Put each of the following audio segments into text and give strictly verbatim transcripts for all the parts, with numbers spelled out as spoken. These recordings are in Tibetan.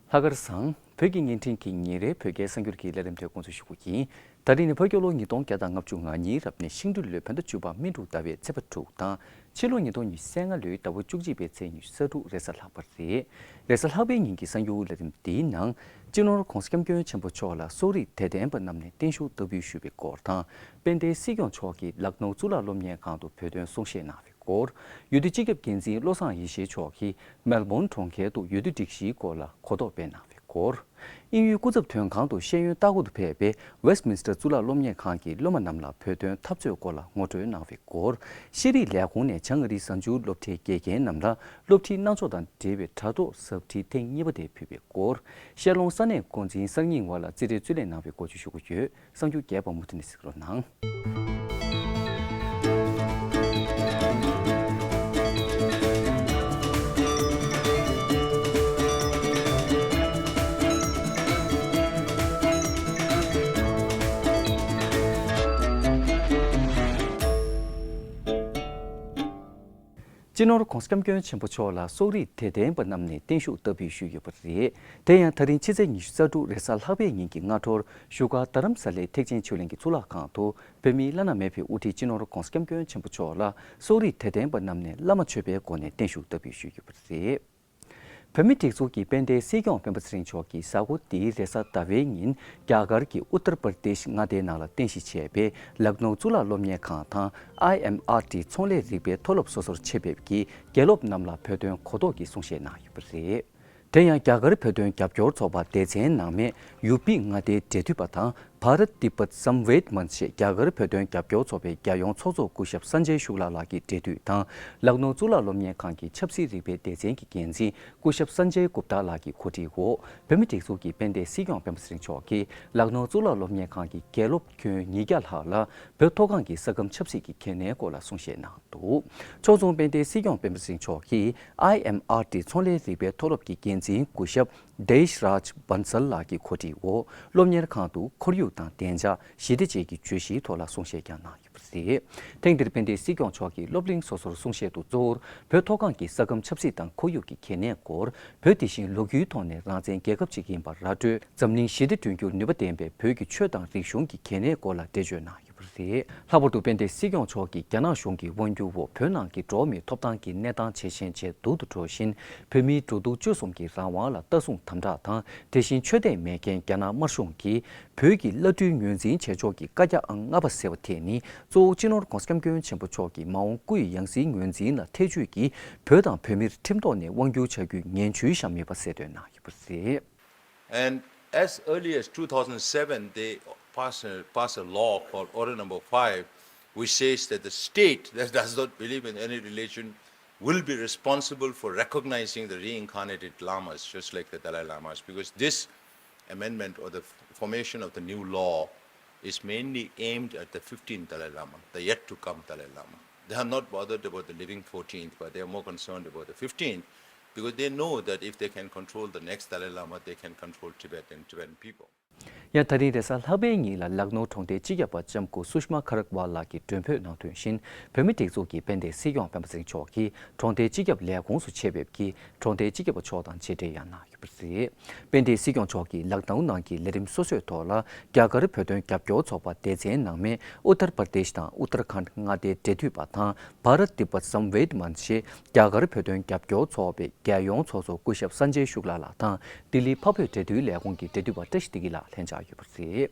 ལྷག་དཀར་བཟང་། བོད་ཀྱི་བརྙན་འཕྲིན་གྱི་ཉིན་རེའི་བོད་སྐད་གསར་འགྱུར་གྱི་ལས་རིམ་དེ་འགོ་འཛུགས་ཞུ་རྒྱུ་ཡིན། ད་རིང་ནི་བོད་རྒྱལ་ལོ་ཉིས་སྟོང་བརྒྱ་དང་ལྔ་བཅུ་ང་གཉིས་རབ་གནས་ཤིང་སྦྲུལ་ལོའི་བོད་ཟླ་བཅུ་པ་སྨིན་དྲུག་ཟླ་བའི་ཚེས་པ་དྲུག་དང་། ཕྱི་ལོ་ཉིས་སྟོང་ཉི་ཤུ་རྩ་ལྔ་ལོའི་ཟླ་བ་བཅུ་གཅིག་པའི་ཚེས་ཉི་ཤུ་རྩ་དྲུག་རེས་གཟའ་ལྷག་པ་རེད། རེས་གཟའ་ལྷག་པའི་ཉིན་གྱི་གསར་འགྱུར་ལས་རིམ་འདིའི་ནང་། སྤྱི་ནོར་༧གོང་ས་༧སྐྱབས་མགོན་ཆེན་པོ་མཆོག་ལ་སོག་རིགས་དད་ལྡན་པ་རྣམས་ནས་བརྟན་བཞུགས་བསྟར་འབུལ་ཞུས་པའི་སྐོར་དང་། དཔལ་ལྡན་སྲིད་སྐྱོང་མཆོག་གིས་ལག་ནོར་གཙུག་ལག་སློབ་གཉེར་ཁང་དུ་བོད་དོན་གསུང་བཤད་གནང་བའི་སྐོར། འོས་བསྡུ་སྤྱི་ཁྱབ་འགན་འཛིན་བློ་བཟང་ཡེ་ཤེས་མཆོག་གིས་མེལ་བོན་གྲོང་ཁྱེར་དུ་འོས་བསྡུ་སྒྲིག་གཞིའི་སྐོར་ལ་གོ་རྟོགས་སྤེལ་གནང་བའི་སྐོར། དབྱིན་ཡུལ་སྐུ་ཚབ་དོན་ཁང་དུ་ཤེས་ཡོན་ལྟ་སྐོར་དུ་ཕེབས་པའི་ཝེསྟ་མིན་སི་ཊར་གཙུག་ལག་སློབ་གཉེར་ཁང་གི་སློབ་མ་རྣམས་ལ་བོད་དོན་འཐབ་རྩོད་སྐོར་ལ་ངོ་སྤྲོད་གནང་བའི་སྐོར། ཤེས་རིག་ལས་ཁུངས་ནས་བྱང་ཨ་རིའི་གཟའ་མཇུག་སློབ་ཁྲིད་དགེ་རྒན་རྣམས་ལ་སློབ་ཁྲིད་གནང་ཕྱོགས་དང་འབྲེལ་བའི་དྲ་ཐོག་ཟབ་ཁྲིད་ཐེངས་གཉིས་པ་དེ་ཕུལ་བའི་སྐོར། ཤར་ལུང་ས་གནས་འགོ་འཛིན་གསར་རྙིང་བ་ལ་རྩིས་ཁྲའི་རྩོད་ལེན་གནང་བའི་སྐོར་བཅས་ཞུ་རྒྱུ་ཡོད། གསར་འགྱུར་རྒྱས་པ་མུ་མཐུད་ནས་གཟིགས་རོགས་གནང་། སྤྱི་ནོར་༧གོང་ས་༧སྐྱབས་མགོན་ཆེན་པོ་མཆོག་ལ་སོག་རིགས་དད་ལྡན་པ་རྣམས་ནས་བརྟན་བཞུགས་བསྟར་འབུལ་ཞུས་ཡོད་པ་རེད། དེ་ཡང་ད་རིང་ཕྱི་ཚེས་ཉི་ཤུ་རྩ་དྲུག་རེས་གཟའ་ལྷག་པའི་ཉིན་གྱི་སྔ་དྲོར་བཞུགས་སྒར་རྡ་རམ་ས་ལའི་ཐེག་ཆེན་ཆོས་གླིང་གི་གཙུག་ལག་ཁང་དུ་བོད་མིའི་བླ་ན་མེད་པའི་དབུ་ཁྲིད་སྤྱི་ནོར་༧གོང་ས་༧སྐྱབས་མགོན་ཆེན་པོ་མཆོག་ལ་སོག་རིགས་དད་ལྡན་པ་རྣམས་ནས་བླ་མ་མཆོད་པའི་སྒོ་ནས་བརྟན་བཞུགས་བསྟར་འབུལ་ཞུས་ཡོད་པ་རེད། བོད་མིའི་སྒྲིག་འཛུགས་ཀྱི་དཔལ་ལྡན་སྲིད་སྐྱོང་སྤེན་པ་ཚེ་རིང་མཆོག་གིས་གཟའ་འཁོར་འདིའི་རེས་གཟའ་ཟླ་བའི་ཉིན་རྒྱ་གར་གྱི་ཨུ་ཏར་པར་དེཤ་མངའ་སྡེའི་ནང་ལ་རྟེན་གཞི་བྱས་པའི་ལག་ནོར་གཙུག་ལག་སློབ་གཉེར་ཁང་དང་ཨའི་ཨེམ་ཨར་ཊི་ཚོང་ལས་རིག་པའི་མཐོ་སློབ་སོ་སོར་ཆེད་ཕེབས་ཀྱིས་དགེ་སློབ་རྣམས་ལ་བོད་དོན་གོ་རྟོགས་ཀྱི་གསུང་བཤད་གནང་ཡོད་པ་རེད། དེ་ཡང་རྒྱ་གར་བོད་དོན་རྒྱབ་སྐྱོར་ཚོགས་པ་སྡེ་ཚན་ནང་མའི་ཡུ་པི་མངའ་སྡེའི་འབྲེལ་མཐུད་པ་དང་བྷ་རཏ་ཏི་བྷཏ་སམ་ཝེད་མན་ཞེས་རྒྱ་གར་བོད་དོན་རྒྱབ་སྐྱོར་ཚོགས་པའི་རྒྱལ་ཡོངས་ཚོགས་གཙོ་སྐུ་ཞབས་སན་ཇེ་ཤུག་ལ་ལགས་ཀྱི་འབྲེལ་མཐུད་དང་། ལག་ནོར་གཙུག་ལག་སློབ་གཉེར་ཁང་གི་ཆབ་སྲིད་རིག་པའི་སྡེ་ཚན་གྱི་འགན་འཛིན་སྐུ་ཞབས་སན་ཇེ་གུབ་ཏཱ་ལགས་ཀྱི་གོ་སྒྲིག་འོག་བོད་མིའི་སྒྲིག་འཛུགས་ཀྱི་དཔལ་ལྡན་སྲིད་སྐྱོང་སྤེན་པ་ཚེ་རིང་མཆོག་གིས་ལག་ནོར་གཙུག་ལག་སློབ་གཉེར་ཁང་གི་དགེ་སློབ་ཁྱོན་ཉིས་བརྒྱ་ལྷག་ལ་བོད་མཐོ་སྒང་གི་ས་ཁམས་ཆབ་སྲིད་ཀྱི་གལ་གནད་སྐོར་ལ་གསུང་བཤད་གནང་འདུག་ཕྱོགས་མཚུངས་དཔལ་ལྡན་སྲིད་སྐྱོང་སྤེན་པ་ཚེ་རིང་མཆོག་གིས་ཨའི་ཨེམ་ཨར་ཊི་ཚོང་ལས་རིག་པའི་མཐོ་སློབ་ཀྱི་འགན་འཛིན་སྐུ་ཞབས་དེཤ་རཱཇ་བན་སལ་ལགས་ཀྱི་གོ་སྒྲིག་འོག་སློབ་གཉེར་ཁང་དུ་ཁོར་ཡུག་དང་བདེ་འཇགས་ཞི་བདེ་བཅས་ཀྱི་བརྗོད་གཞིའི་ཐོག་ལ་གསུང་བཤད་ཀྱང་གནང་ཡོད་པ་རེད། ཐེངས་འདིར་དཔལ་ལྡན་སྲིད་སྐྱོང་མཆོག་གིས་སློབ་གླིང་སོ་སོར་གསུང་བཤད་དུ་གཙོ་བོར་བོད་མཐོ་སྒང་གི་ས་ཁམས་ཆབ་སྲིད་དང་ཁོར་ཡུག་གི་གལ་གནད་སྐོར། བོད་དེ་བཞིན་ལོ་རྒྱུས་ཐོག་ནས་རང་བཙན་རྒྱལ་ཁབ་ཅིག་ཡིན་པར་ར་སྤྲོད། འཛམ་གླིང་ཞི་བདེ་བསྐྲུན་རྒྱུར་ནུས་པ་ལྡན་པའི་བོད་ཀྱི་ཆོས་དང་རིག་གཞུང་གི་གལ་གནད་སྐོར་ལ་འགྲེལ་བརྗོད་གནང་ཡོད་པ་རེད། ལྷག་པར་དུ་དཔལ་ལྡན་སྲིད་སྐྱོང་མཆོག་གིས་རྒྱ་ནག་གཞུང་གི་དབང་སྒྱུར་འོག་བོད་ནང་གི་འགྲོ་བ་མིའི་ཐོབ་ཐང་གི་གནས་སྟངས་ཇེ་ཞན་ཇེ་སྡུག་ཏུ་འགྲོ་བཞིན། བོད་མིའི་འགྲོ་འདུག་སྤྱོད་གསུམ་གྱི་རང་དབང་ལ་ལྟ་སྲུང་དམ་དྲག་དང་། དེ་བཞིན་ཆོས་དད་མེད་མཁན་རྒྱ་ནག་དམར་གཞུང་གིས་བོད་ཀྱི་བླ་སྤྲུལ་ངོས་འཛིན་བྱེད་ཕྱོགས་ཀྱི་བཀའ་རྒྱ་ཨང་ལྔ་པ་ཟེར་བ་དེ་ནི། གཙོ་བོ་སྤྱི་ནོར་༧གོང་ས་༧སྐྱབས་མགོན་ཆེན་པོ་མཆོག་གི་མ་འོངས་སྐུ་ཡི་ཡང་སྲིད་ངོས་འཛིན་ལ་ཐེ་བྱུས་ཀྱིས་བོད་དང་བོད་མིར་ཁྲིམས་ཐོག་ནས་དབང་བསྒྱུར་བྱ་རྒྱུའི་ངན་བྱུས་བཞག་མེད་པ་གསལ་སྟོན་གནང་ཡོད་པ་རེད། And as early as two thousand seven, they pass a, pass a law called Order Number Five, which says that the state that does not believe in any religion will be responsible for recognizing the reincarnated lamas, just like the Dalai Lamas, because this amendment or the f- formation of the new law is mainly aimed at the fifteenth Dalai Lama, the yet to come Dalai Lama. They are not bothered about the living fourteenth, but they are more concerned about the fifteenth, because they know that if they can control the next Dalai Lama, they can control Tibet and Tibetan people. ཡང་ད་རིང་རེས་གཟའ་ལྷག་པའི་ཉིན་ལ་ལག་ནོར་གྲོང་སྡེའི་སྤྱི་ཁྱབ་པ་ལྕམ་སྐུ་སུ་ཤི་མ་ཁ་རག་ཝལ་ལགས་ཀྱིས་མགྲོན་འབོད་གནང་དོན་བཞིན། བོད་མིའི་སྒྲིག་འཛུགས་ཀྱི་དཔལ་ལྡན་སྲིད་སྐྱོང་སྤེན་པ་ཚེ་རིང་མཆོག་གིས་གྲོང་སྡེའི་སྤྱི་ཁྱབ་ལས་ཁུངས་སུ་ཆེད་ཕེབས་ཀྱིས་གྲོང་སྡེའི་སྤྱི་ཁྱབ་པ་མཆོག་དང་མཇལ་འཕྲད་ཡང་གནང་ཡོད་པ་རེད། དཔལ་ལྡན་སྲིད་སྐྱོང་མཆོག་གིས་ལག་ནོར་ནང་གི་ལས་རིམ་སོ་སོའི་ཐོག་ལ་རྒྱ་གར་བོད་དོན་རྒྱབ་སྐྱོར་ཚོགས་པ་སྡེ་ཚན་ནང་མའི་ཨུ་ཏར་པར་དེཤ་དང་ཨུ་ཏར་ཁཱན་མངའ་སྡེའི་འབྲེལ་མཐུད་པ་དང་། བྷ་རཏ་ཏི་བྷཏ་སམ་ཝེད་མན་ཞེས་རྒྱ་གར་བོད་དོན་རྒྱབ་སྐྱོར་ཚོགས་པའི་རྒྱལ་ཡོངས་ཚོགས་གཙོ་སྐུ་ཞབས་སན་ཇེ་ཤུག་ལ་ལགས་དང་ལྡི་ལི་འཕགས་བོད་འབྲེལ་མཐུད་ལས་ཁུངས་ཀྱི་འབྲེལ་མཐུད་པ་བཀྲ་ཤིས་བདེ་སྐྱིད་ལགས་ལྷན་བཅར་ཡོད་པ་རེད།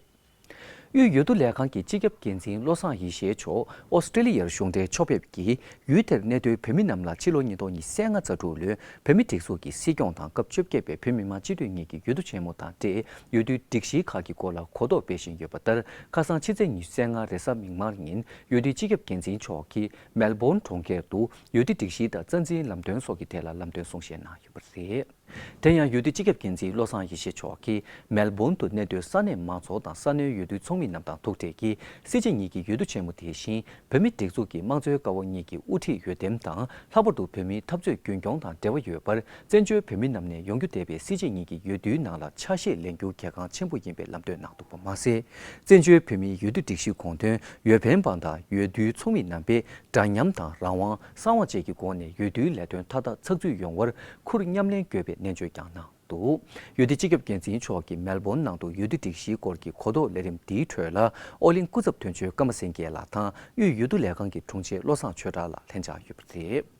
དབུས་འོས་བསྡུ་ལས་ཁང་གི་སྤྱི་ཁྱབ་འགན་འཛིན་བློ་བཟང་ཡེ་ཤེས་མཆོག་ཨོ་སི་ཀྲི་ལི་ཡར་གཞུང་འབྲེལ་ཕྱོགས་ཕེབས་ཀྱིས། ཡུལ་དེར་གནས་སྡོད་བོད་མི་རྣམས་ལ་ཕྱི་ལོ་ཉིས་སྟོང་ཉི་ཤུ་རྩ་ལྔ་རྩ་དྲུག་ལོའི་བོད་མིའི་སྒྲིག་འཛུགས་ཀྱི་སྲིད་སྐྱོང་དང་སྐབས་བཅོ་བརྒྱད་པའི་བོད་མི་མང་སྤྱི་འཐུས་གཉིས་ཀྱི་འོས་བསྡུ་ཆེན་མོ་དང་འབྲེལ་འོས་བསྡུའི་སྒྲིག་གཞིའི་ཁག་གི་སྐོར་ལ་གོ་རྟོགས་སྤེལ་བཞིན་ཡོད་པ་ལྟར། ཁ་སང་ཕྱི་ཚེས་ཉི་ཤུ་རྩ་ལྔ་རེས་གཟའ་མིག་དམར་ཉིན་འོས་བསྡུའི་སྤྱི་ཁྱབ་འགན་འཛིན་མཆོག་གིས་མེལ་བོན་གྲོང་ཁྱེར་དུ་འོས་བསྡུ་སྒྲིག་གཞི་དང་རྩ་འཛིན་ལམ་སྟོན་སོགས་ཀྱི་ཐད་ལ་ལམ་སྟོན་གསུང་བཤད་གནང་ཡོད་པ་རེད། དེ་ཡང་འོས་བསྡུ་སྤྱི་ཁྱབ་འགན་འཛིན་བློ་བཟང་ཡེ་ཤེས་མཆོག་གིས་མེལ་བོན་དུ་གནས་སྡོད་ས་གནས་མང་ཚོགས་དང་ས་གནས་འོས་བསྡུ་ཚོགས་མི་རྣམས་དང་ཐུག་འཕྲད་ཀྱིས། སྲིད་སྤྱི་གཉིས་ཀྱི་འོས་བསྡུ་ཆེན་མོ་དེ་བཞིན་བོད་མིའི་སྒྲིག་འཛུགས་ཀྱི་དམངས་གཙོའི་ཀ་བ་གཉིས་ཀྱི་དབུ་ཁྲིད་འོས་འདེམས་དང་། ལྷག་པར་དུ་བོད་མིའི་འཐབ་རྩོད་རྒྱུན་སྐྱོང་དང་འབྲེལ་བ་ཡོད་པར། བཙན་བྱོལ་བོད་མི་རྣམས་ནས་ཡོང་རྒྱུ་འདས་པའི་སྲིད་སྤྱི་གཉིས་ཀྱི་འོས་བསྡུའི་ནང་ལ་ཆ་ཤས་ལེན་རྒྱུ་གལ་འགངས་ཆེན་པོ་ཡིན་པའི་ལམ་སྟོན་གནང་འདུག་པ་མ་ཟད། བཙན་བྱོལ་བོད་མིའི་འོས་བསྡུ་སྒྲིག་གཞིའི་དགོངས་དོན་འོས་འཕེན་པ་དང་འོས་བསྡུའི་ཚོགས་མི་རྣམ་པས་འདྲ་མཉམ་དང་རང་དབང་། གསང་བ་བཅས་ཀྱི་སྒོ་ནས་འོས་བསྡུའི་ལས་དོན་མཐའ་དག་ཚགས་ཚུད་ཡོང་བར་ཁུར་མཉམ་ལེན་དགོས་པའི་ནན་བརྗོད་ཀྱང་གནང་ འདུག་འོས་བསྡུ་སྤྱི་ཁྱབ་འགན་འཛིན་མཆོག་གིས་མེལ་བོན་ནང་དུ་འོས་བསྡུ་སྒྲིག་གཞིའི་སྐོར་གྱི་གོ་རྟོགས་ལས་རིམ་འདིའི་ཁྲོད་ལ་ཨོ་གླིང་སྐུ་ཚབ་དོན་གཅོད་ཀརྨ་སེང་གེ་ལགས་དང་དབུས་འོས་བསྡུ་ལས་ཁང་གི་དྲུང་ཆེ་བློ་བཟང་ཆོས་གྲགས་ལགས་ལྷན་བཅར་ཡོད་པ་རེད།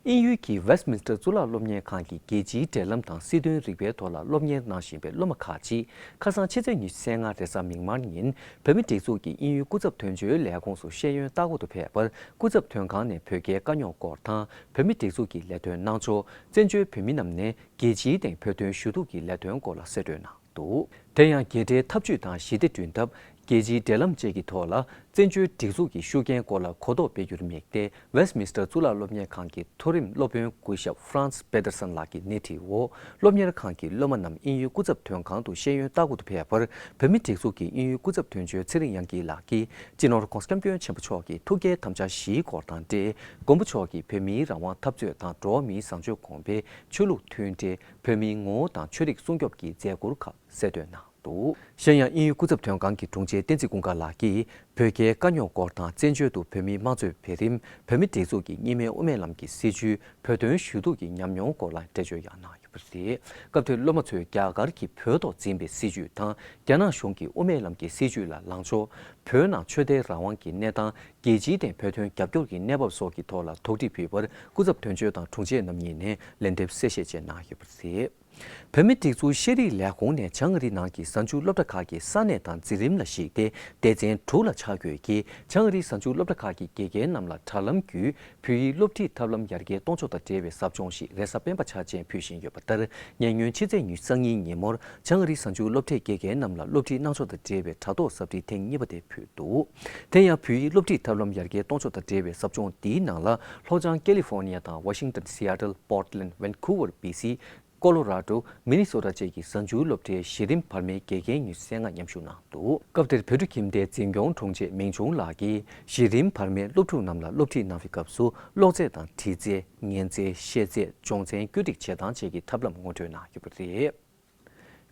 དབྱིན་ཡུལ་གྱི་Westminster་གཙུག་ལག་སློབ་གཉེར་ཁང་གི་རྒྱལ་སྤྱིའི་འབྲེལ་ལམ་དང་སྲིད་དོན་རིག་པའི་ཐོག་ལ་སློབ་གཉེར་གནང་བཞིན་པའི་སློབ་མ་ཁག་ཅིག་ཁ་སང་ཕྱི་ཚེས་ཉི་ཤུ་རྩ་ལྔ་རེས་གཟའ་མིག་དམར་ཉིན་བོད་མིའི་སྒྲིག་འཛུགས་ཀྱི་དབྱིན་ཡུལ་སྐུ་ཚབ་དོན་གཅོད་ལས་ཁུངས་སུ་ཤེས་ཡོན་ལྟ་སྐོར་དུ་ཕེབས་པར། སྐུ་ཚབ་དོན་ཁང་ནས་བོད་རྒྱའི་དཀའ་རྙོག་སྐོར་དང་། བོད་མིའི་སྒྲིག་འཛུགས་ཀྱི་ལས་དོན་གནང་ཕྱོགས། བཙན་བྱོལ་བོད་མི་རྣམས་ནས་རྒྱལ་སྤྱིའི་སྟེང་བོད་དོན་ཞུ་གཏུག་གི་ལས་དོན་སྐོར་ལ་གསལ་སྟོན་གནང་འདུག་དེ་ཡང་རྒྱལ་འབྲེལ་འཐབ་ཇུས་དང་ཞི་བདེ་བསྐྲུན་ཐབས། རྒྱལ་སྤྱིའི་འབྲེལ་ལམ་བཅས་ཀྱི་ཐོག་ལ་བཙན་བྱོལ་སྒྲིག་འཛུགས་ཀྱི་ཤུགས་རྐྱེན་སྐོར་ལ་གོ་རྟོགས་སྤེལ་རྒྱུར་དམིགས་ཏེ། Westminster་གཙུག་ལག་སློབ་གཉེར་ཁང་གི་མཐོ་རིམ་སློབ་དཔོན་སྐུ་ཞབས་Franz Petersen་ལགས་ཀྱི་སྣེ་ཁྲིད་འོག་སློབ་གཉེར་ཁང་གི་སློབ་མ་རྣམས་དབྱིན་ཡུལ་སྐུ་ཚབ་དོན་ཁང་དུ་ཤེས་ཡོན་ལྟ་སྐོར་དུ་ཕེབས་པར། བོད་མིའི་སྒྲིག་འཛུགས་ཀྱི་དབྱིན་ཡུལ་སྐུ་ཚབ་དོན་གཅོད་ཚེ་རིང་དབྱངས་སྐྱིད་ལགས་ཀྱིས། སྤྱི་ནོར་༧གོང་ས་༧སྐྱབས་མགོན་ཆེན་པོ་མཆོག་གི་ཐུགས་བསྐྱེད་དམ་བཅའ་བཞིའི་སྐོར་དང་འབྲེལ། མགོན་པོ་མཆོག་གིས་བོད་མིའི་རང་དབང་འཐབ་རྩོད་དང་འགྲོ་བ་མིའི་བཟང་སྤྱོད་གོང་འཕེལ། ཆོས་ལུགས་མཐུན་སྒྲིལ། བོད་མིའི་ངོ་བོ་དང་ཆོས་རིག་སྲུང་སྐྱོབ་ཀྱི་མཛད་ཁུར་ཁག་གསལ་སྟོན་གནང་འདུག་གཞན་ཡང་དབྱིན་ཡུལ་སྐུ་ཚབ་དོན་ཁང་གི་དྲུང་ཆེ་བསྟན་འཛིན་ཀུན་དགའ་ལགས་ཀྱིས། བོད་རྒྱའི་དཀའ་རྙོག་སྐོར་དང་། བཙན་བྱོལ་དུ་བོད་མིའི་དམངས་གཙོའི་འཕེལ་རིམ། བོད་མིའི་སྒྲིག་འཛུགས་ཀྱི་གཉིས་སྨན་དབུ་མའི་ལམ་གྱི་སྲིད་བྱུས། བོད་དོན་ཞུ་གཏུག་གི་ཉམས་མྱོང་སྐོར་ལ་འགྲེལ་བརྗོད་ཡང་གནང་ཡོད་པ་རེད། སྐབས་དེར་སློབ་མ་ཚོས་རྒྱ་གར་གྱིས་བོད་ཐོག་འཛིན་པའི་སྲིད་བྱུས་དང་། རྒྱ་ནག་གཞུང་གིས་དབུ་མའི་ལམ་གྱི་སྲིད་བྱུས་ལ་ལངས་ཕྱོགས། བོད་ནང་ཆོས་དད་རང་དབང་གི་གནས་སྟངས། རྒྱལ་སྤྱིའི་སྟེང་བོད་དོན་རྒྱབ་སྐྱོར་གྱི་གནས་བབ་སོགས་ཀྱི་ཐོག་ལ་དོགས་འདྲི་ཕུལ་བར། སྐུ་ཚབ་དོན་གཅོད་དང་དྲུང་ཆེ་རྣམ་གཉིས་ནས་ལན་འདེབས་གསལ་བཤད་བཅས་གནང་ཡོད་པ་རེད། བོད་མིའི་སྒྲིག་འཛུགས་ཤེས་རིག་ལས་ཁུངས་ནས་བྱང་ཨ་རིའི་ནང་གི་གཟའ་མཇུག་སློབ་གྲྭ་ཁག་གི་ས་གནས་དང་འཛིན་རིམ་ལ་གཞིགས་ཏེ། སྡེ་ཚན་དྲུག་ལ་ཆ་བགོས་ཀྱིས། བྱང་ཨ་རིའི་གཟའ་མཇུག་སློབ་གྲྭ་ཁག་གི་དགེ་རྒན་རྣམས་ལ་དྲ་ལམ་བརྒྱུད། བོད་ཡིག་སློབ་ཁྲིད་ཐབས་ལམ་ཡར་རྒྱས་གཏོང་ཕྱོགས་དང་འབྲེལ་བའི་ཟབ་སྦྱོང་ཞིག་རེས་གཟའ་སྤེན་པ་འཆར་ཅན་ཕུལ་བཞིན་ཡོད་པ་ལྟར། ཉེ་སྔོན་ཕྱི་ཚེས་ཉི་ཤུ་རྩ་གཉིས་ཉིན་མོར་བྱང་ཨ་རིའི་གཟའ་མཇུག་སློབ་གྲྭའི་དགེ་རྒན་རྣམས་ལ་སློབ་ཁྲིད་གནང་ཕྱོགས་དང་འབྲེལ་བའི་དྲ་ཐོག་ཟབ་ཁྲིད་ཐེངས་གཉིས་པ་དེ་ཕུལ་འདུག་དེ་ཡང་བོད་ཡིག་སློབ་ཁྲིད་ཐབས་ལམ་ཡར་རྒྱས་གཏོང་ཕྱོགས་དང་འབྲེལ་བའི་ཟབ་སྦྱོང་འདིའི་ནང་ལ། ལྷོ་བྱང་ཀེ་ལི་ཧྥོར་ནི་ཡ་དང་ཝ་ཤིང་ཏོན། སི་ཨ་ཏལ། པོར་ཏི་ལན། ཝན་ཁུ་ཝར། བི་སི། ཀོ་ལོ་ར་ཌོ། མི་ནི་སོ་ཊ་བཅས་ཀྱི་གཟའ་མཇུག་སློབ་གྲྭའི་གཞི་རིམ་བར་མའི་དགེ་རྒན་ཉི་ཤུ་རྩ་ལྔ་མཉམ་ཞུགས་གནང་འདུག་སྐབས་དེར་བོད་ཕྲུག་ཁྱིམ་སྡེའི་འཛིན་སྐྱོང་དྲུང་ཆེ་མིང་ཆུང་ལགས་ཀྱིས། གཞི་རིམ་བར་མའི་སློབ་ཕྲུག་རྣམས་ལ་སློབ་ཁྲིད་གནང་བའི་སྐབས་སུ། ཀློག་ཚད་དང་འབྲི་ཚད། ཉན་ཚད། བཤད་ཚད། སྦྱོང་ཚན་བཀོད་སྒྲིག་བྱེད་སྟངས་བཅས་ཀྱི་ཐབས་ལམ་ངོ་སྤྲོད་གནང་ཡོད་པ་རེད།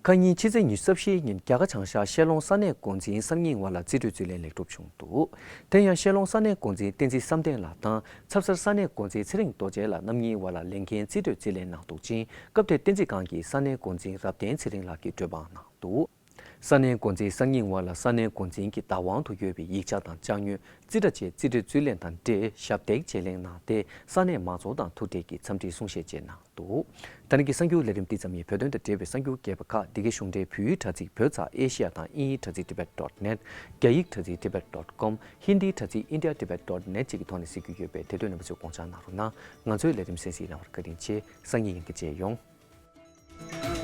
ཁ་ཉིན་ཕྱི་ཚེས་ཉི་ཤུ་རྩ་བཞིའི་ཉིན། རྒྱ་གར་བྱང་ཤར་ཤར་ལུང་ས་གནས་འགོ་འཛིན་གསར་རྙིང་བར་ལ་རྩིས་སྤྲོད་རྩིས་ལེན་ལེགས་གྲུབ་བྱུང་འདུག་དེ་ཡང་ཤར་ལུང་ས་གནས་འགོ་འཛིན་བསྟན་འཛིན་བསམ་གཏན་ལགས་དང་། ཚབ་གསར་ས་གནས་འགོ་འཛིན་ཚེ་རིང་རྡོ་རྗེ་ལགས་རྣམ་གཉིས་བར་ལ་ལས་འགན་རྩིས་སྤྲོད་རྩིས་ལེན་གནང་འདུག་ཅིང་། སྐབས་དེར་བསྟན་འཛིན་སྒང་གི་ས་གནས་འགོ་འཛིན་རབ་བརྟན་ཚེ་རིང་ལགས་ཀྱིས་གྲོས་འབག་གནང་འདུག་ས་གནས་འགོ་འཛིན་གསར་རྙིང་བར་ལ་ས་གནས་འགོ་འཛིན་གྱི་བདག་དབང་དུ་ཡོད་པའི་ཡིག་ཆ་དང་ཅ་དངོས། རྩིས་ཁྲ་བཅས་རྩིས་སྤྲོད་རྩིས་ལེན་དང་འབྲེལ་ཞབས་འདེགས་བརྗེ་ལེན་གནང་སྟེ། ས་གནས་མང་ཚོགས་དང་ཐུག་འཕྲད་ཀྱིས་འཚམས་འདྲིའི་གསུང་བཤད་བཅས་གནང་འདུག་ད་ནི་གི་གསར་འགྱུར་ལས་རིམ་འདི་ཙམ་ཡིན། བོད་དོན་དང་འབྲེལ་བའི་གསར་འགྱུར་རྒྱས་པ་ཁག་འདི་གའི་གཞུང་འབྲེལ་བོད་ཡིག་དྲ་ཚིགས། བོད་ཙ་ཨེ་ཤི་ཡ་དང་དབྱིན་ཡིག་དྲ་ཚིགས། tibet dot net། རྒྱ་ཡིག་དྲ་ཚིགས། tibet dot com། ཧིན་དིའི་དྲ་ཚིགས། india tibet dot net བཅས་ཀྱི་ཐོག་ནས་གཟིགས་རྒྱུ་ཡོད་པས། དེ་དུས་རྣམ་པ་ཚོས་དགོངས་འཇགས་གནང་རོགས་གནང་། ང་ཚོའི་ལས་རིམ་གསན་གཟིགས་གནང་བར་བཀའ་དྲིན་ཆེ། སང་ཉིན་ཡང་བསྐྱར་མཇལ་ཡོང་།